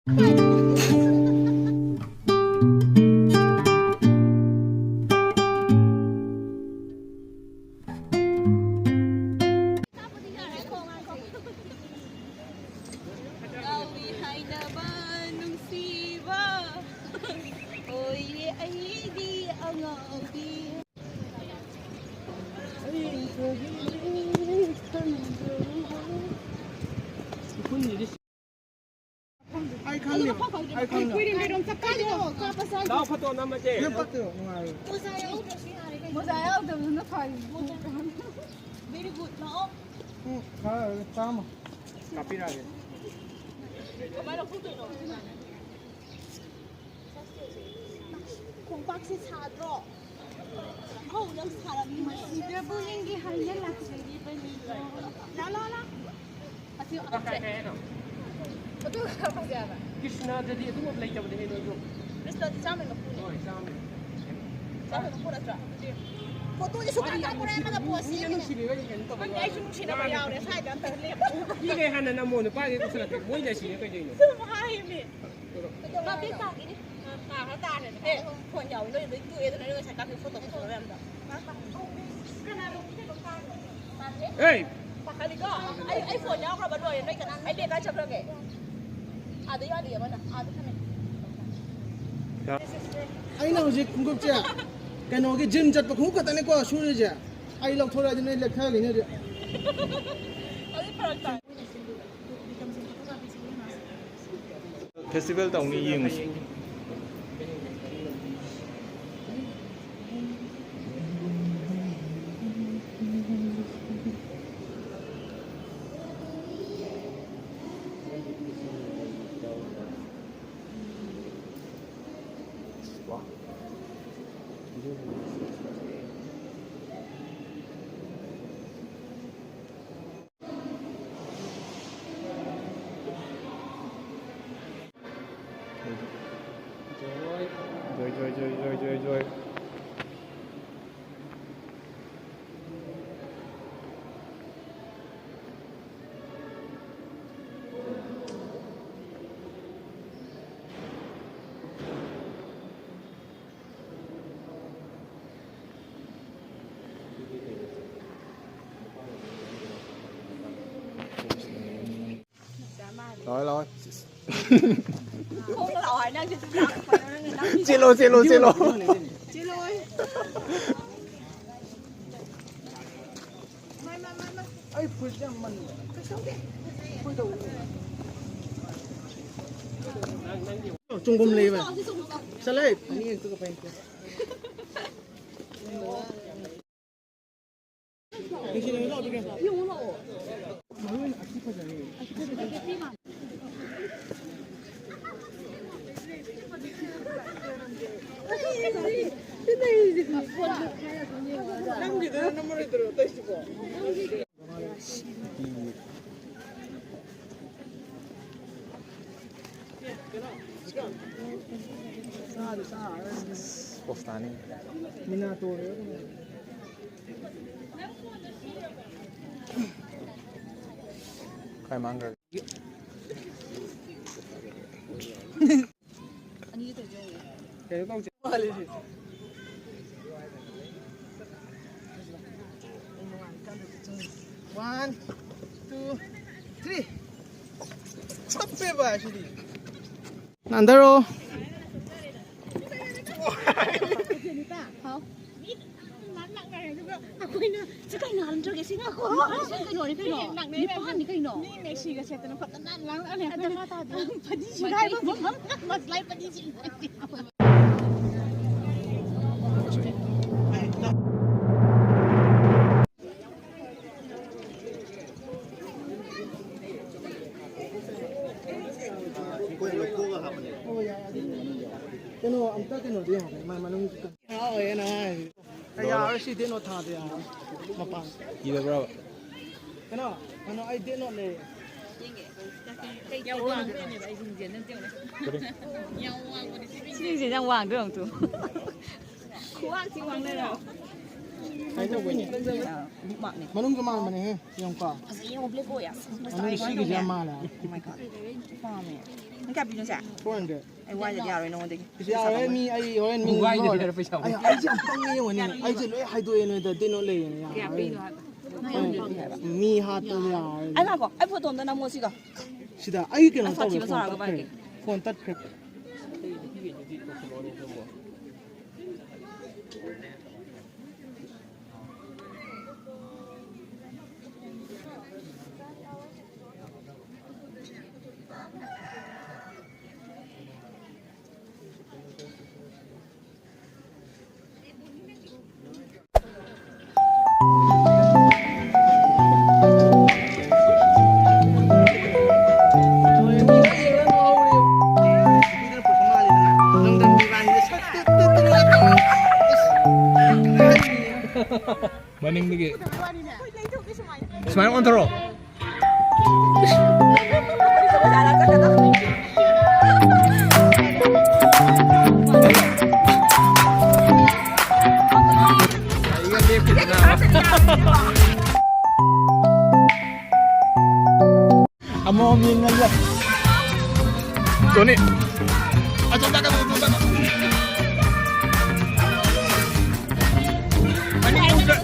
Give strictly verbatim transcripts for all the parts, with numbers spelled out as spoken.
ꯉꯥꯎꯏ ꯍꯥꯏꯅꯕ ꯅꯨꯡꯁꯤꯕ ꯑꯣꯏꯔꯦ ꯑꯩꯗꯤ ꯑꯉꯥꯎꯕꯤ꯫ ꯑꯩ ꯈꯪꯉꯦꯕ, ꯑꯩ ꯈꯪꯉꯦꯕ꯫ ꯀꯨꯏꯔꯦ ꯀꯩꯅꯣꯝ ꯆꯠꯀꯥꯏꯗꯣ꯫ ꯂꯥꯎ ꯐꯣꯇꯣ ꯅꯝꯃꯁꯦ꯫ ꯌꯥꯝ ꯄꯛꯇꯦꯕ, ꯅꯨꯡꯉꯥꯏꯔꯣꯏ꯫ ꯃꯣꯖꯥ ꯌꯥꯎꯗꯕꯁꯤꯅ ꯐꯔꯦ꯫ Very good, ꯂꯥꯛꯑꯣ꯫ ꯎꯝ, ꯈꯔ ꯆꯥꯝꯃ꯫ ꯀꯥꯞꯄꯤꯔꯛꯑꯒꯦ꯫ ꯀꯃꯥꯏꯅ ꯂꯧꯊꯣꯛꯇꯣꯏꯅꯣ? ꯈꯣꯡꯄꯥꯛꯁꯦ ꯁꯥꯗ꯭ꯔꯣ? ꯑꯧ, ꯌꯥꯝ ꯁꯥꯔꯝꯃꯤ꯫ ꯃꯁꯤꯗꯕꯨ ꯌꯦꯡꯒꯦ ꯍꯥꯏꯅ ꯂꯥꯛꯆꯔꯤꯕꯅꯤꯗꯣ꯫ ꯂꯥ, ꯂꯥ, ꯂꯥ꯫ ꯑꯁꯤ ꯀꯥꯏ, ꯀꯥꯏ ꯍꯥꯏꯅꯣ? ꯑꯗꯨ ꯐꯖꯩ ꯍꯥꯏꯕ꯫ ꯀ꯭ꯔꯤꯁꯅꯗꯗꯤ ꯑꯗꯨꯒꯨꯝꯕ ꯂꯩꯇꯕꯅꯦ ꯅꯣꯏꯁꯨ꯫ ꯀ꯭ꯔꯤꯁꯅꯗꯤ ꯆꯥꯝꯃꯩ ꯃꯄꯨꯅꯦ꯫ ꯍꯣꯏ, ꯆꯥꯝꯃꯩ꯫ ꯆꯥꯝꯃꯩ ꯃꯄꯨ ꯅꯠꯇ꯭ꯔꯥ? ꯑꯗꯨꯗꯤ ꯐꯣꯇꯣꯁꯦ ꯁꯨꯝ ꯃꯤꯅ ꯀꯥꯞꯄꯨꯔꯦ ꯑꯃꯅ ꯄꯣꯁ ꯃꯤꯅ ꯁꯦꯝꯃꯤꯅꯦ꯫ ꯅꯨꯡꯁꯤꯕꯤꯕꯒꯤ ꯀꯩꯅꯣ ꯇꯧꯕ ꯈꯪꯗꯦ, ꯑꯩꯁꯨ ꯅꯨꯡꯁꯤꯅꯕ ꯌꯥꯎꯔꯦ, ꯁ꯭ꯋꯥꯏꯗ ꯑꯝꯇ ꯂꯦꯞꯄꯨ꯫ ꯃꯤꯈꯩ ꯍꯥꯟꯅ ꯅꯝꯃꯣ, ꯅꯨꯄꯥꯒꯤ ꯀꯧꯁꯜꯂꯛꯀꯦ꯫ ꯃꯣꯏ ꯂꯩꯁꯤꯅꯦ ꯀꯩꯗꯧꯔꯤꯅꯣ? ꯁꯨꯝ ꯍꯥꯏꯃꯤ꯫ ꯃꯥ ꯕꯦꯛ ꯇꯥꯈꯤꯅꯤ꯫ ꯑ, ꯇꯥꯈ꯭ꯔ ꯇꯥꯔꯦ꯫ ꯑꯦ, ꯐꯣꯟ ꯌꯥꯎꯏ꯫ ꯅꯣꯏ ꯂꯣꯏ ꯇꯣꯛꯑꯦ, ꯑꯗꯨꯅ ꯅꯣꯏ ꯉꯁꯥꯏ ꯀꯥꯞꯄꯤ ꯐꯣꯇꯣ ꯐꯖꯕ ꯃꯌꯥꯝꯗꯣ꯫ ꯀꯅꯥꯅꯣ? ꯄꯥꯈꯠꯂꯤꯀꯣ? ꯑꯩ, ꯑꯩ ꯐꯣꯟ ꯌꯥꯎꯈ꯭ꯔꯕ ꯂꯣꯏꯔꯦ꯫ ꯅꯣꯏ ꯀꯅꯥ? ꯑꯩ ꯕꯦꯛ ꯀꯥꯏ ꯆꯠꯈ꯭ꯔꯒꯦ? ꯑꯥꯗ ꯌꯥꯜꯂꯤ ꯑꯃꯅ꯫ ꯑꯥꯗ ꯊꯝꯃꯦ꯫ ꯑꯩꯅ ꯍꯧꯖꯤꯛ ꯈꯣꯡꯎꯞꯁꯦ ꯀꯩꯅꯣꯒꯤ ꯖꯤꯝ ꯆꯠꯄ ꯈꯣꯡꯎꯞ ꯈꯛꯇꯅꯦꯀꯣ ꯁꯨꯔꯤꯁꯦ꯫ ꯑꯩ ꯂꯧꯊꯣꯔꯛꯑꯗꯤ ꯅꯣꯏ ꯂꯦꯛꯊꯒꯅꯤ ꯍꯧꯖꯤꯛ꯫ ꯑꯗꯨ ꯐꯔꯛ ꯇꯥꯏ꯫ ꯐꯦꯁꯇꯤꯚꯦꯜ ꯇꯧꯅꯤ, ꯌꯦꯡꯉꯨꯁꯤ꯫ ꯖꯣꯏ, ꯖꯣꯏ, ꯖꯣꯏ, ꯖꯣꯏ, ꯖꯣꯏ, ꯖꯣꯏ꯫ ꯈꯣꯡꯅ ꯂꯥꯛꯑꯣ ꯍꯥꯏ ꯅꯪꯁꯦ ꯑꯗꯨꯝ ꯂꯥꯛꯄ ꯅꯪꯅ ꯅꯪ ꯆꯦꯜꯂꯣ, ꯆꯦꯜꯂꯣ, ꯆꯦꯜꯂꯣ꯫ ꯆꯦꯜꯂꯣ꯫ ꯑꯩ ꯐꯨꯔꯤꯠꯁꯦ ꯌꯥꯝ ꯃꯟꯕ꯫ ꯆꯨꯝꯒꯨꯝ ꯂꯩꯕ꯫ ꯆꯠꯂꯣꯍꯦ, ꯃꯤ ꯑꯝꯇꯒ ꯄꯥꯏꯅꯤꯡꯗꯦ꯫ ꯅꯪꯒꯤꯗꯨꯅ ꯅꯝꯕꯔ ꯂꯩꯇ꯭ꯔꯣ ꯇꯧꯏꯁꯤꯕꯣ? ꯄꯣꯁꯇꯥꯅꯤ꯫ ꯃꯤꯅꯥꯇꯣꯔ꯫ ꯀꯥꯏ ꯃꯥꯡꯈ꯭ꯔꯒꯦ? ꯀꯩꯅꯣ ꯇꯧꯁꯦ꯫ One, two, three. ꯆꯞꯄꯦ ꯚꯥꯏ ꯁꯤꯗꯤ꯫ ꯅꯥꯟꯊꯔꯣ꯫ ꯍꯥꯎ꯫ ꯑꯩꯈꯣꯏꯅ ꯁꯤ ꯀꯩꯅꯣ ꯍꯥꯏꯔꯝꯗ꯭ꯔꯒꯦ ꯁꯤ ꯉꯥꯏꯈꯣ꯫ ꯁꯤ ꯀꯩꯅꯣꯅꯤ ꯀꯩꯅꯣ꯫ ꯅꯤꯄꯥꯟꯅꯤ ꯀꯩꯅꯣ꯫ ꯃꯤ ꯃꯦꯁꯤꯒ ꯁꯦꯠꯇꯅ ꯈꯣꯠꯇꯅ ꯅꯥꯟ ꯂꯥꯎꯅ ꯑꯗ ꯃꯥ ꯇꯥꯗꯦ꯫ ꯐꯗꯤ ꯁꯤꯒꯥꯏꯕ ꯃꯐꯝ ꯃꯁꯂꯥꯏ ꯐꯗꯤ ꯁꯤꯒꯥꯏꯕ꯫ ꯀꯩꯅꯣ ꯑꯝꯇ ꯀꯩꯅꯣꯗꯤ ꯌꯦꯡꯉꯣ ꯃꯥ ꯃꯅꯨꯡ꯫ ꯌꯥꯔꯣꯏ ꯁꯤ ꯗꯦꯠ ꯅꯣꯠ ꯊꯥꯗꯦ ꯌꯥꯔꯣꯏ꯫ ꯃꯄꯥꯟ꯫ ꯏꯔꯕ꯭ꯔꯕ? ꯀꯩꯅꯣ ꯀꯩꯅꯣ ꯑꯩ ꯗꯦꯠ ꯅꯣꯠ ꯂꯩ꯫ ꯁꯤꯁꯦ ꯌꯥꯝ ꯋꯥꯡꯗꯣꯏ ꯑꯃꯨꯛꯇꯨ꯫ ꯈꯨꯋꯥꯡ ꯊꯤ ꯋꯥꯡꯅꯔꯣ꯫ ꯀꯃꯥꯏꯅ ꯇꯧꯕꯅꯤ? ꯕꯨꯛꯃꯥꯔꯛꯅꯦ꯫ ꯃꯅꯨꯡꯁꯨ ꯃꯥꯟꯕꯅꯦꯍꯦ ꯌꯦꯡꯉꯨꯀꯣ꯫ ꯐꯖꯩ ꯌꯦꯡꯉꯣ ꯕ꯭ꯂꯦꯛ ꯑꯣꯏ ꯑꯁ ꯃꯁꯥꯏ ꯃꯅꯨꯡ ꯁꯤꯒꯤꯁꯦ ꯌꯥꯝ ꯃꯥꯜꯂꯦ꯫ Oh my God꯫ ꯄꯥꯝꯃꯦ꯫ ꯅꯪ ꯀꯌꯥ ꯄꯤꯅꯣ ꯁꯦ? Four hundred꯫ ꯑꯩ ꯋꯥꯏꯗꯗꯤ ꯌꯥꯔꯣꯏ ꯅꯉꯣꯟꯗꯒꯤ꯫ ꯏꯁ ꯌꯥꯔꯣꯏ ꯃꯤ ꯑꯩ ꯍꯣꯔꯦꯟ ꯃꯤ ꯋꯥꯏꯗꯗꯤ ꯂꯣꯏꯔꯦ꯫ ꯌꯥꯔꯣꯏ ꯄꯩꯁꯥ꯫ ꯑꯩ ꯑꯩꯁꯦ ꯌꯥꯝ ꯄꯪꯉꯦ ꯌꯦꯡꯉꯣꯅꯦ ꯑꯩꯁꯦ ꯂꯣꯏ ꯍꯥꯏꯗꯣꯛꯑꯦ ꯅꯣꯏꯗ ꯗꯦꯠ ꯅꯣꯠ ꯂꯩꯌꯦꯅ ꯀꯌꯥ ꯌꯥꯔꯣꯏ꯫ ꯄꯤꯅꯣ ꯍꯥꯏꯕ? ꯃꯤ ꯍꯥꯠꯇꯅ ꯌꯥꯔꯣꯏ꯫ ꯑꯩ ꯉꯥꯏꯈꯣ ꯑꯩ ꯐꯣꯇꯣ ꯑꯝꯇ ꯅꯝꯃꯣ ꯁꯤꯒ꯫ ꯁꯤꯗ ꯑꯩ ꯀꯩꯅꯣ ꯑꯁ, ꯇꯧꯔꯦ, ꯁꯥꯊꯤꯕ ꯐꯣꯟ ꯁꯥꯔꯒ ꯇꯠꯈ꯭ꯔꯦ꯫ ꯄꯥꯏꯒꯦ꯫ ꯐꯣꯟ ꯇꯠꯈ꯭ꯔꯦ꯫ ꯃꯅꯤꯡꯗꯒꯤ ꯁꯨꯃꯥꯏꯅ ꯑꯣꯟꯊꯣꯔꯛꯑꯣ꯫ ꯑꯃꯃꯝ ꯌꯦꯡꯉꯒ꯫ ꯇꯣꯅꯤ꯫ ꯑꯁꯣꯝ ꯅꯥꯀꯟꯗ, ꯑꯁꯣꯝ ꯅꯥꯀꯟꯗ꯫ ꯃꯅꯤꯡꯂꯣꯝꯗ꯫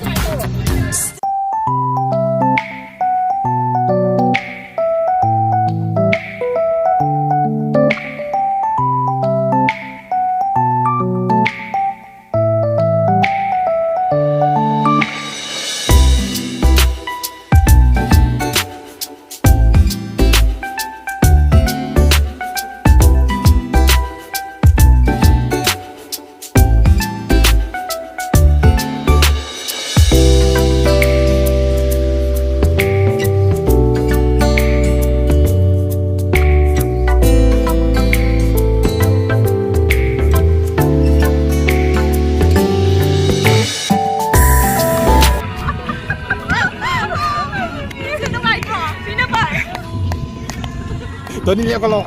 ꯇꯣꯅꯤ, ꯂꯦꯞꯈꯠꯂꯣ꯫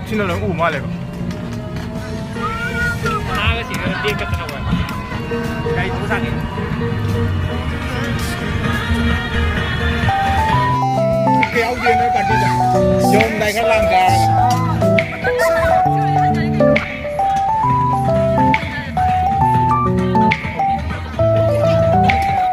ꯁꯤꯅ ꯂꯣꯏ ꯎ ꯃꯥꯜꯂꯦꯕ꯫ ꯃꯥꯒ ꯁꯤꯒ ꯇꯦꯛꯀ ꯇꯧꯔꯒ ꯒꯥꯔꯤ ꯊꯧꯕ ꯁꯥꯟꯅꯩ꯫ ꯀꯌꯥ ꯍꯧꯗꯦ ꯅꯣꯏ ꯄꯥꯔꯇꯤꯗ? ꯌꯧꯔꯝꯗꯥꯏ ꯈꯔ ꯂꯥꯡ ꯀꯥꯔꯒ꯫